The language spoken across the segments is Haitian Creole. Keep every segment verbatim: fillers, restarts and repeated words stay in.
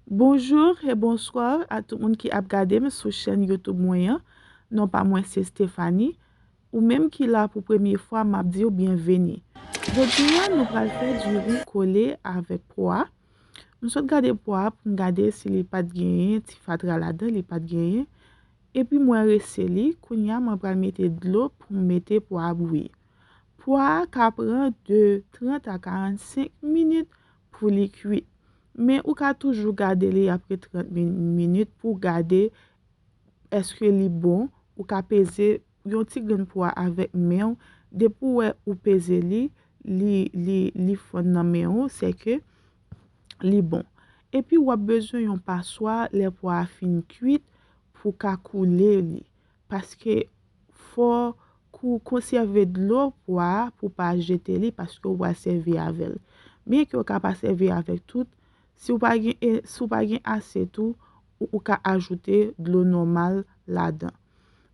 Bonjou e bonswa a tout moun ki ap gade m sou chèn YouTube mwen an. Non pa mwen se Stephanie. Ou menm ki la pou premye fwa, m ap di w byenveni. Jodi a, nou pral fè diri kole avèk pwa. M sot gade pwa a pou m gade si li pa t genyen ti fatra ladan, li pa t genyen. Epi m wè rese li, kounye a mwen pral mete dlo pou m mete pwa a bouyi. Pwa a ka pran de trant a karannsenk minit pou li kwit. Men ou ka toujou gade li apre trant min-, minit pou gade èske li bon. Ou ka peze yon ti grenn pwa avèk men w. Depi w wè ou peze li, li, li, li fonn nan men w, se ke li bon. Epi w ap bezwen yon paswa lè pwa a fin kwit pou w ka koule li. Paske fò kou konsève dlo pwa a pou w pa jete li paske w pral sèvi avè l. Byenke w ka pa sèvi avèk tout, si w pa gen, e, si w pa gen ase tou, ou, ou ka ajoute dlo nòmal ladan.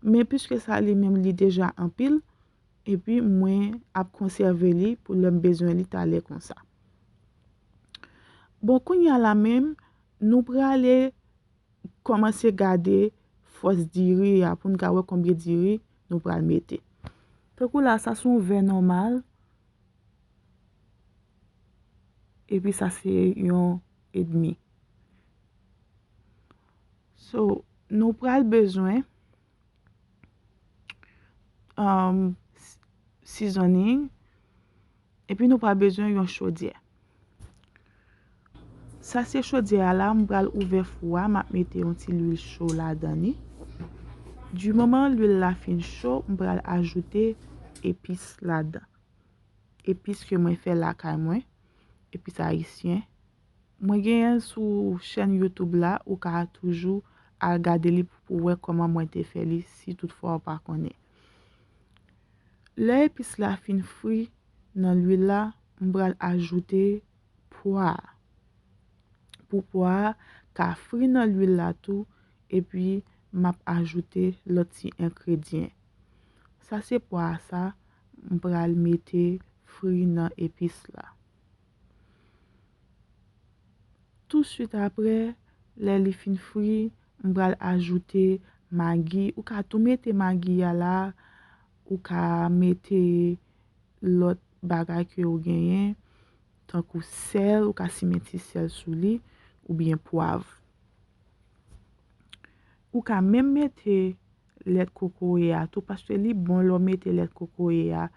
Men piske sa li menm li deja anpil, epi mwen ap konsève li pou lè m bezwen li talè konsa. Bon, kounye a la menm, nou prale kòmanse gade fòs diri a pou n ka wè konbyen diri nou pral mete. Tankou la, sa se yon vè nòmal, epi sa se yon edmi. So, nou pral bezwen, um, s-, seasoning, epi nou pral bezwen yon chodyè. Sa se chodyè a la, m pral ouvè fou a, m ap mete yon ti lwil cho ladan li. Di moman lwil la fin cho, m pral ajoute epis ladan. Epis ke mwen fè lakay mwen, epis ayisyen. Mwen genyen l sou chèn YouTube la, ou ka toujou al gade li pou w wè kòman mwen te fè li, si toutfwa w pa konnen. Lè epis la fin fri nan lwil la, m pral ajoute pwa a. Pou pwa a ka fri nan lwil la tou, epi m ap ajoute lòt ti engredyan. Sa se pwa a sa, m pral mete fri nan epis la. Touswit apre, lè li fin fri, m pral ajoute magi. Ou ka tou mete magi a la, ou ka mete lòt bagay ke ou genyen, tankou sèl, ou ka simen ti sèl sou li, oubyen pwav. Ou ka menm mete lèt kokoye a tou, paske li bon lè w mete lèt kokoye a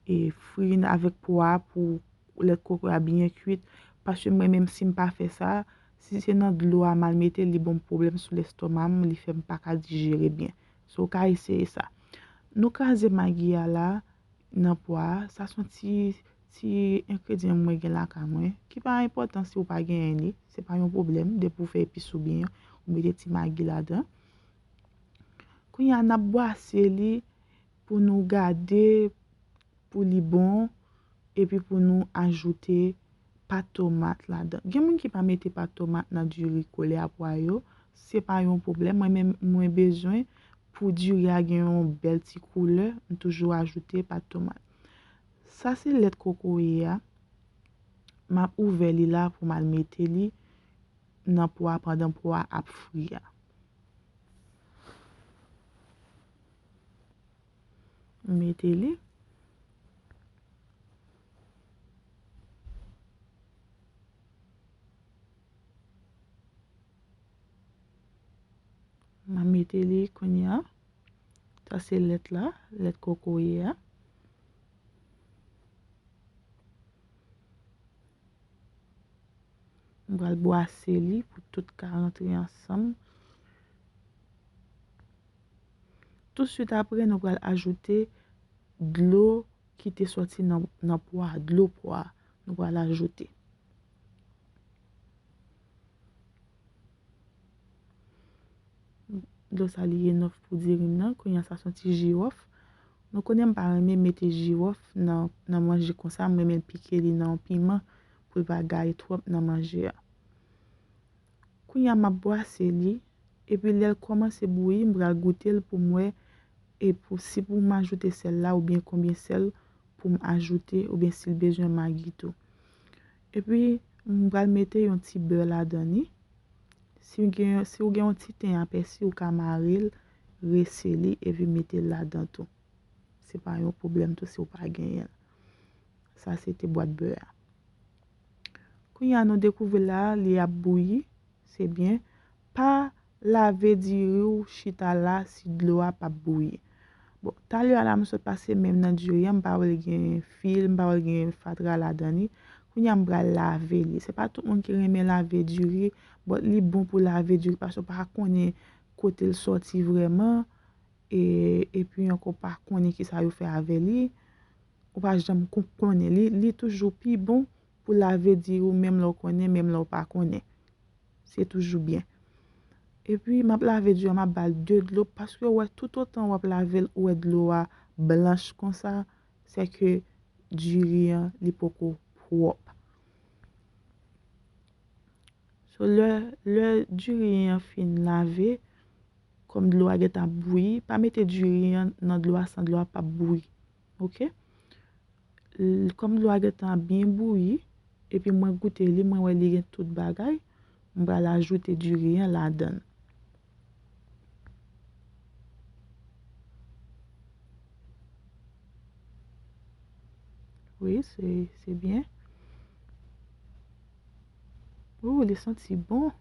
e fri avèk pwa pou lèt kokoye a byen kwit. Paske mwen menm si m pa fè sa, si se nan dlo a m al mete, li ban m pwoblèm sou lèstoma m, li fè m pa ka dijere byen. So, w ka eseye sa. Nou kraze magi a la nan pwa a. Sa se yon ti, ti engredyan mwen gen lakay mwen, ki pa enpòtan si w pa genyen li. Se pa yon pwoblèm, depi w fè epis ou byen, ou mete ti magi ladan. Kounye a, n ap bwase li pou nou gade pou li bon, epi pou nou ajoute pat tomat ladan. Gen moun ki pa mete pat tomat nan diri kole a pwa yo, se pa yon pwoblèm. Mwen menm, mwen bezwen pou diri a gen yon bèl ti koulè, m toujou ajoute pat tomat. Sa se lèt kokoye a. M ap ouvè li la pou m al mete li nan pwa pandan pwa ap fri a. M mete li. M a mete li kounye a. Sa se lèt la, lèt kokoye a. M pral bwase li pou tout ka rantre ansanm. Touswit apre, nou pral ajoute dlo ki te sòti nan, nan pwa, dlo pwa, nou pral ajoute. Dlo sa li ye nòf pou diri m nan, kounye a sa se yon ti jiwòf. Nou konnen m pa renmen mete jiwòf nan, nan manje konsa, m renmen pike li nan yon piman pou l pa gaye twòp nan manje a. Kounye a m ap bwase li, epi lè l kòmanse bouyi, m pral goute l pou m wè, e pou, si pou m ajoute sèl la oubyen konbyen sèl pou m ajoute, oubyen si l bezwen magi tou. Epi, m pral mete yon ti bè ladan li. Si w gen, si w gen yon ti ten a pèsi, ou ka mare l, rese li, epi mete l ladan tou. Se pa yon pwoblèm tou si w pa genyen l. Sa se te bwat bè a. Kounye a nou dekouvri la, li ap bouyi, se byen. Pa lave diri w chita la si dlo a p ap bouyi. Bon, talè a la m sot pase men m nan diri an, m pa wè l gen fil, m pa wè l gen fatra ladan li. Kounye a m pral lave li. Se pa tout moun ki renmen lave diri, but li bon pou lave diri paske w pa konnen kote l sòti vrèman. E, epi ankò w pa konnen kisa yo fè avè li. Ou pa janm kon-, konnen li. Li toujou pi bon pou lave diri w menm lè w konnen, menm lè w pa konnen. Se toujou byen. Epi m ap lave diri an, m ap ba l de dlo, paske w wè toutotan w ap lave l, ou wè dlo a blanch konsa, se ke diri an li poko pwòp. So, lè, lè diri an fin lave, kòm dlo a gentan ap bouyi, pa mete diri an nan dlo a san dlo a p ap bouyi. Oke? L-, kòm dlo a gentan byen bouyi, epi mwen goute li, mwen wè li gen tout bagay, m pral ajoute diri an ladan l. Wi, se, se byen. Ou, li santi bon.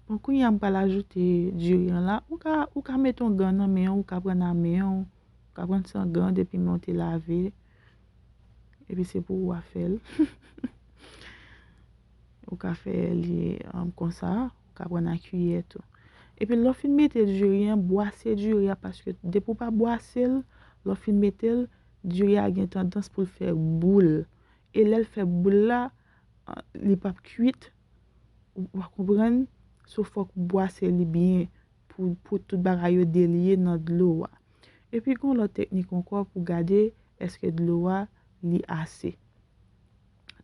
Bon, kounye a m pral ajoute diri an la. Ou ka, ou ka mete yon gan nan men w, ou ka pran nan men w, ou ka pran san gan depi men w te lave. Epi se pou ou a fè l. Ou ka fè li, um, konsa, ou ka pran nan kiyè tou. Epi lè w fin mete diri an, bwase diri a, paske depi w pa bwase l, lè w fin mete l, diri a gen tandans pou l fè boul. E lè l fè boul la, an, li p ap kwit, ou, w a konprann? So, fòk ou bwase li byen pou, pou tout bagay yo delye nan dlo a. Epi gen yon lòt teknik ankò pou gade èske dlo a li ase.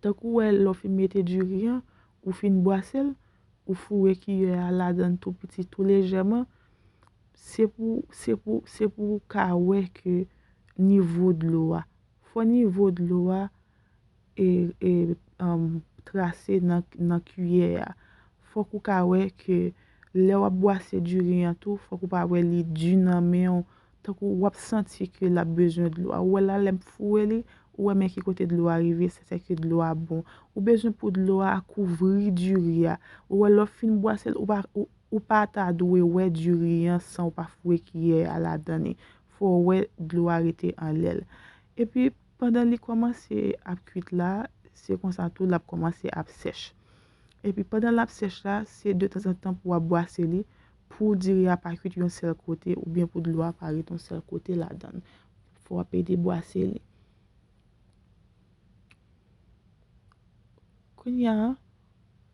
Tankou w wè lè w fin mete diri an, ou fin bwase l, ou foure kiyè a ladan l tou piti, tou lejèman. Se pou, se pou, se pou w ka wè ke nivo dlo a. Fò nivo dlo a e, e, um, trase nan, nan kiyè a. Fòk ou ka wè ke lè w ap bwase diri an tou, fòk ou pa wè li di nan men w, tankou w ap santi ke l ap bezwen dlo a. Ou wè la, lè m foure li, ou wè men ki kote dlo a rive, se, se ke dlo a bon. Ou bezwen pou dlo a kouvri diri a. Ou wè lè w fin bwase l, ou pa, ou, ou pa ta dwe wè diri an san w pa foure kiyè a ladan li. Fò w wè dlo a rete anlè l. Epi, pandan li kòmanse ap kwit la, se konsa tou l ap kòmanse ap sèch. Epi pandan l ap sèch la, se detanzantan pou w ap bwase li, pou diri a pa kwit yon sèl kote, oubyen pou dlo a pa ret yon sèl kote ladan l. Fò w ap ede bwase li. Kounye a,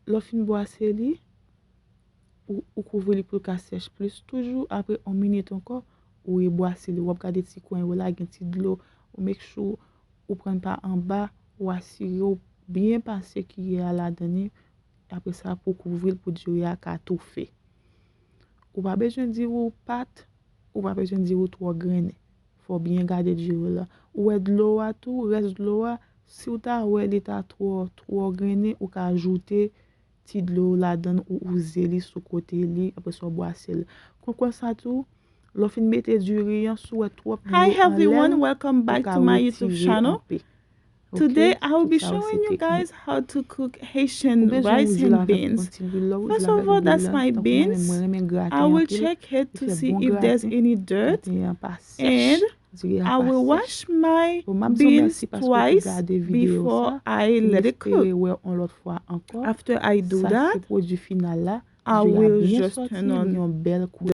lè w fin bwase li, ou, ou kouvri li pou l ka sèch plis. Toujou apre yon minit ankò, ou rebwase li. W ap gade ti kwen yo la, gen ti dlo. Ou make sure ou pran pa anba, ou asire w byen pase kiyè a ladan li. Apre sa, pou w kouvri l pou diri a ka toufe. Ou pa bezwen diri w pat, ou pa bezwen diri w twò grennen. Fò w byen gade diri w la. Ou wè dlo a tou, rès dlo a, si w ta wè li ta twò, twò grennen, ou ka ajoute ti dlo ladan l ou wouze li sou kote li, apre sa w bwase l. Kon, konsa tou, lè w fin mete diri an, si w wè twòp dlo anlè l, ou ka retire anpe. Today, I will be showing you guys how to cook Haitian rice and beans. First of all, that's my beans. I will check it to see if there's any dirt. And I will wash my beans twice before I let it cook. After I do that, I will just turn on the